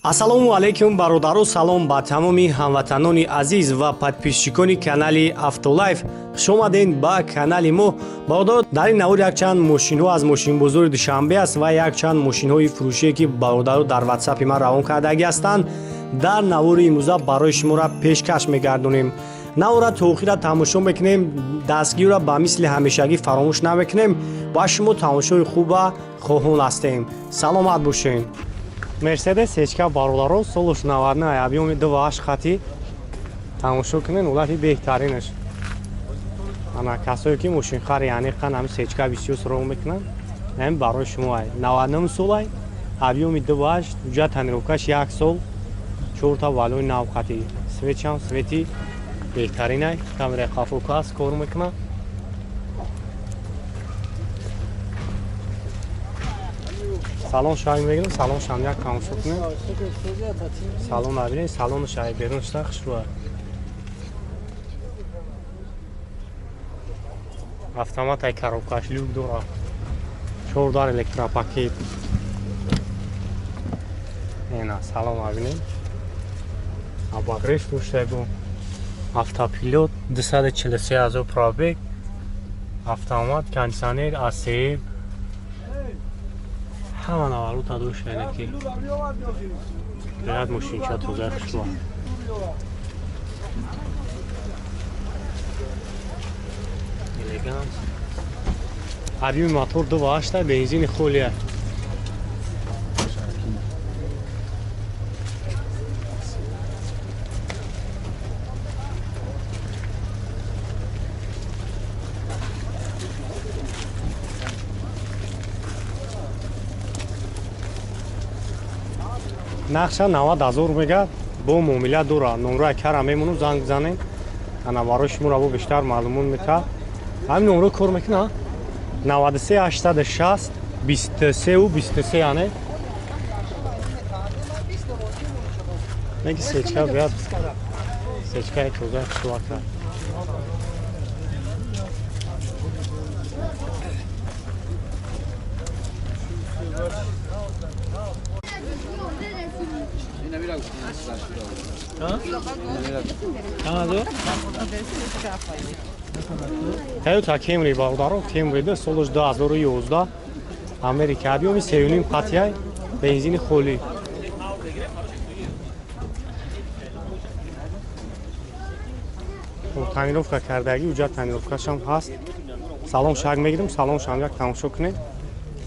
Ассалому алайкум, бародаро, салом ба тамоми ҳамватанони азиз ва подписчикони канали Автолайф. Хуш омадед ба канали мо. Бародаро, дар ин навор якчанд мошинҳо аз мошинбозори Душанбе аст ва якчанд мошинҳои фурӯшие, ки бародаро дар ватсапи ман равон кардагӣ ҳастанд, дар навори имрӯза барои шуморо пешкаш мегардонем. Навора то охира тамошо мекунем, дастгирро ба мисли ҳамешагӣ фаромӯш намекунем ва шумо тамошои хуба хоҳон ҳастем. Саломат бошед. Мерседес Сечка, бародаро, солуш 99, объёми 2,8 хати. Тамошо кунед, ҳолати беҳтаринаш. Ана, касое ки мошинхари аниқан ҳами Сечка бисёр суроғ мекунанд, ҳамин барои шумо ай. 99 солай, объёми 2,8, ҳуҷҷат тонировкаш як сол, чорта валои нав хати. Светшам свети беҳтаринай, камераи қафока аст, кор мекунад. Салон шай мегирем, салон шам як тамошо кунем. Салон набинем, салону шай берун шуда хушрӯа. Автомат ай, коробкаш люк дора. Чор дар электропакет. Ена, салон набинем. Обогрев дошта бу. Автопилот, 243 ҳазор пробег. Автомат, кондиционер, АСМ, ҳама наварута дошт, яъне ки бояд мошинча тоза хушрӯа. Элеганс. Объёми мотор 2,8, бензини холия. Нақша 90 000 мегад, бо муомила дора. Номрои кара мемону, занг бизанем. Ана, барои шуморо бо бештар маълумот метаҳад. Ҳамин номро кор мекуна? 93 860 23 23, яъне неки сечка бояд, сечкаи тозаи хушрӯака. Toyota Camry, бародаро, Camry солаш 2011, Америка, объёми сеюним қатияй, бензини холӣ. Тонировка кардагӣ, уҷа тонировкашам ҳаст. Салон шак мегирем, салон шам як тамошо кунед.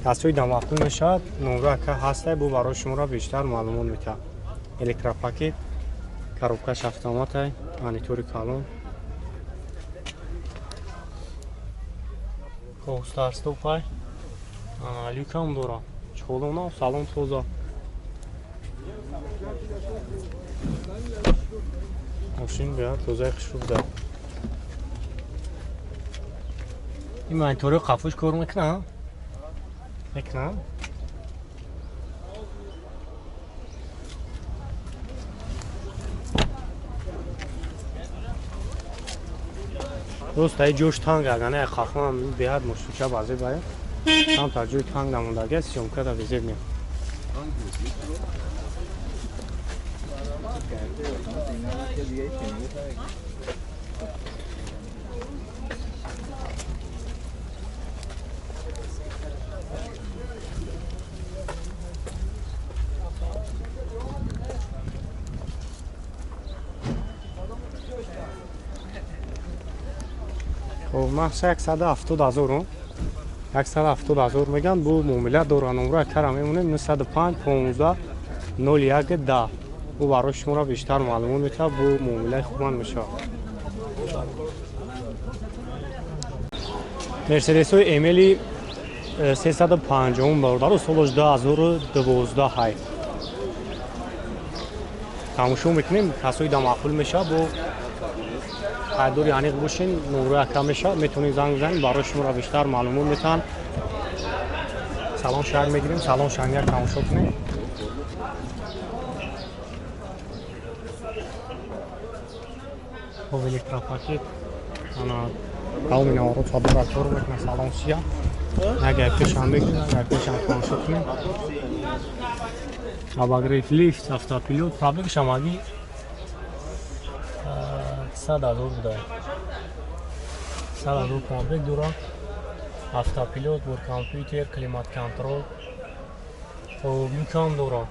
Касои дамафтун мешавад, номро ака ҳастай, бо барои шуморо бештар маълумот метаҳад. Электропакет, коробкаш автоматай, монитори калон. Старт-стопай. Люкам дора. Чолона, салон тоза. Мошин беҳад тозаи хушрӯ буда. Ин монитори қафош кор мекунад? Мекунад? Рост, ай ҷош танг, агана қафоам беҳад мошинча базе бая. Камтар ҷои танг намондагия, съёмка да везеб меяд. Хоб, нақша 170 000, 170 000 меган, бу муомила дора. Номро кара мемонем 905 15 01 10. Бу барои шуморо бештар маълумот метаҳад, бу муомилаи хубан мешавад. Мерседесҳои Эмели 350, бародаро, солаш 2012 ҳай. Тамошо мекунем, касои дамаъқул мешавад, бо хайдори аниқ бошен, номрои ака мешавад, метавонед занг бизанед, барои шуморо бештар маълумот метаҳанд. Салон шаҳр мегирем, салон шаҳр як тамошо кунем. Хоб, электропакет, ана, тамоми наворот дора, кор мекунад, салон сия. Агар пешам мегирем, агар пешам тамошо кунем. Обогрев лифт, автопилот, пробегш ҳамагӣ 100,000 буда. 100,000 пробег дора. Автопилот, бор компютер, климат-контрол. Хоб, люкам дора.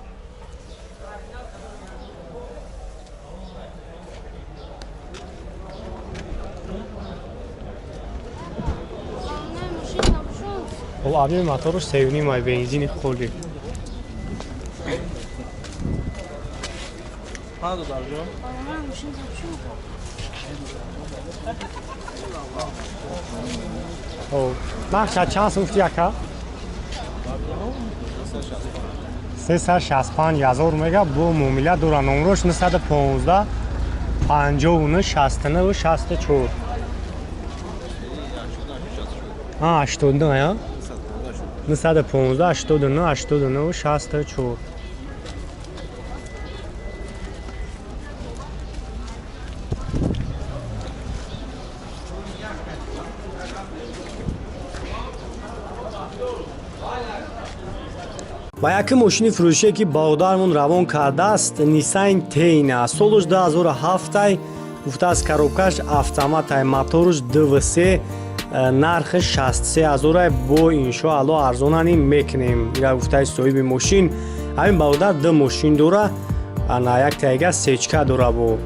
Хоб, объеми моторш 3.5, бензини холи. Нархша чанд сум гуфти ака? 365 ҳазор мега бо муомила дора. Номрош 915 59 69 64. 89 я? 915 89 89 64. Ба якум мошини фурӯшие ки бародармон равон кардааст, Nissan Teina, солуш 2007, гуфтааст, коробкаш автоматай, моторуш ДВС, нархи 63 ҳазорай, бо иншоалло арзонани мекунем. Ира гуфтаи соҳиби мошин. Ҳамин бародар ду мошин дора, ана як тайга сечка дора, бо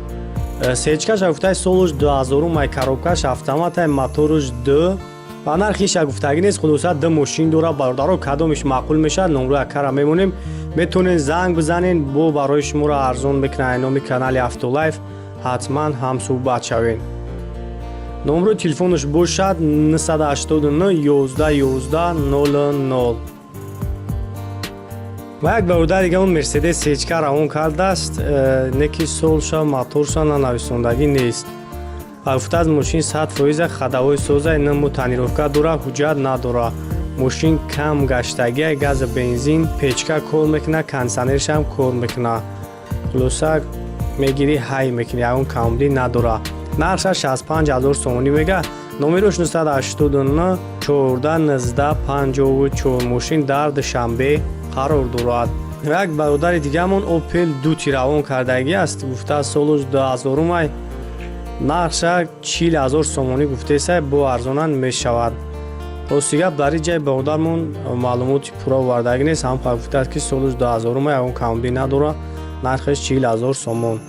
сечкаша гуфтаи солуш 2000, коробкаш автоматай, моторуш д ва нархиша гуфтагӣ нест. Хулоса, ду мошин дора бародаро, кадомиш маъқул мешавад, номрои акара мемонем, метавонед занг бизанед, бо барои шуморо арзон мекунад. Номи канали Автолайф ҳатман ҳамсӯҳбат шавед. Номрои телефонаш бошад 989 11 11 00. Ва як бародар дига он Мерседес сечка равон кардааст, не ки солша, моторша нанависондагӣ нест. Гуфтааст, мошин 100%, ходовой созай, нему тонировка дора, ҳуҷҷат надора. Мошин кам гаштагия, газа, бензин, печка кор мекуна, кондитсионершам кор мекуна. Хулоса, мегирӣ, ҳай мекунӣ, ягон камбудӣ надора. Нархша 65 ҳазор сомонӣ мега. Номерош 989 14 19 54. Мошин дар Душанбе қарор дорад. Як бародари дигамон Опел дути равон кардагӣ аст. Гуфтааст, солуш 2000, нархша 40 ҳазор сомонӣ гуфтесай, бо арзонан мешавад. Рости гап, дар ин ҷай бародармон маълумоти пурра овардагӣ нест, ҳамқа гуфтааст, ки солуш 2000, ягон камбудӣ надора, нархаш 40 ҳазор сомон.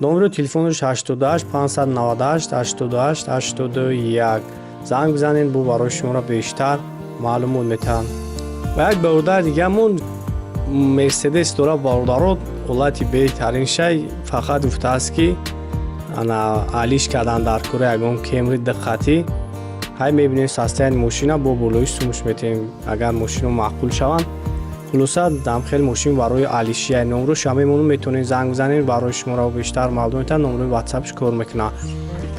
Номери телефонаш 88 598 88 81. Занг бизанед, бо барои шуморо бештар маълумот метаҳанд. Ва як бародари дигамон Мерседес дора. Бародаро, ҳолати беҳтарин шай, фақат гуфтааст, ки ана алиш кардан дар кори ягон Кемри диққатӣ. Ҳай, мебинем состояние мошина, бо болои сумуш метавем, агар мошино маъқул шаванд. Хулоса, дамхел мошин барои алишия. Номроша мемонум, метавонед занг бизанед, барои шуморо бештар маълум метавад. Номрои ватсапш кор мекунад: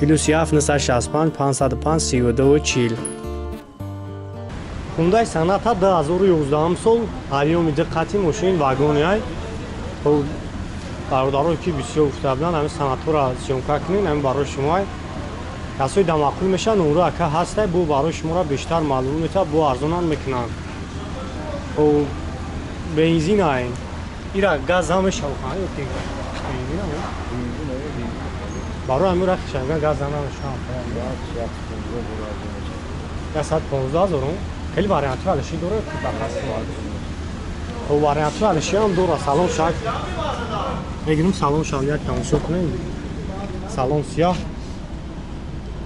+7 965 505 32 40. Хундай Соната 2011 сол, ҳарёми диққати, мошин вагониай. Бародарое ки бисёр гуфта буданд, ҳамин Сонатаро съёмка кунед, ҳамин барои шумоай. Касои да маъқул мешавад, номро ака ҳастай, бо барои шуморо бештар маълум метавад, бо арзонам мекунанд. Хоб, бензин ай, ира газ ҳам мешавад ё ки бензин? Барои ҳамин рахшага газ ҳам намешавад. 115 ҳазорум. Хеле вариантҳои алишӣ дорад ки бахас. Хоб, вариантҳои алишӣ ҳам дорад. Салон шак мегирим, салон шав як тамошо кунем. Салон сияҳ,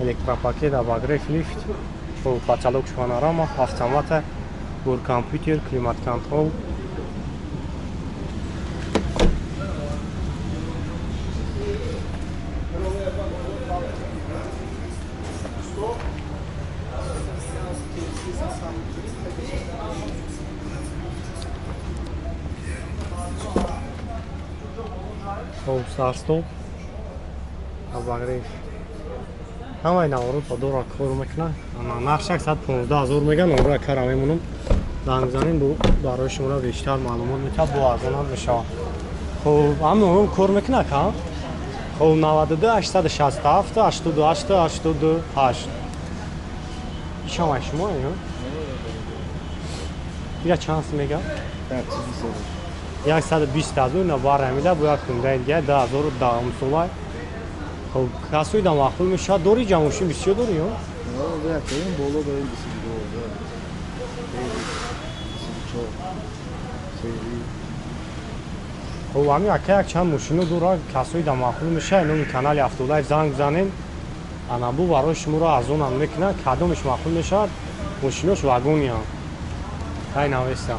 электропакет, обогрев лифт, хоб, потолок панорама, автомата, бор компютер, климат контрол. Хоб, старт-стоп, обогрев, ҳамаи наворо ба дора кор мекунад. Нарх 115 ҳазор меган. Номро кара мемонам, занг занем, бо барои шуморо бештар маълумот метавад, бо арзонам мешавад. Хоб, ҳам номром кор мекунад ка. Хоб, 92 867 88 88. Ишамай шумо ира чанд мега? 120 ҳазор. Ина барамида бо як хундаи дига 2010 сола. Хоб, касои да маъқул мешавад. Дори ҷа мошин бисёр дори ё? Боло дорем 22, 24. Хоб, ҳамин ака якчанд мошино дора, касои да маъқул мешавад, номи канали Автолайф занг бизанем, анабу барои шуморо арзонам мекунад. Кадомеш маъқул мешавад, мошинош вагониям тай навеста.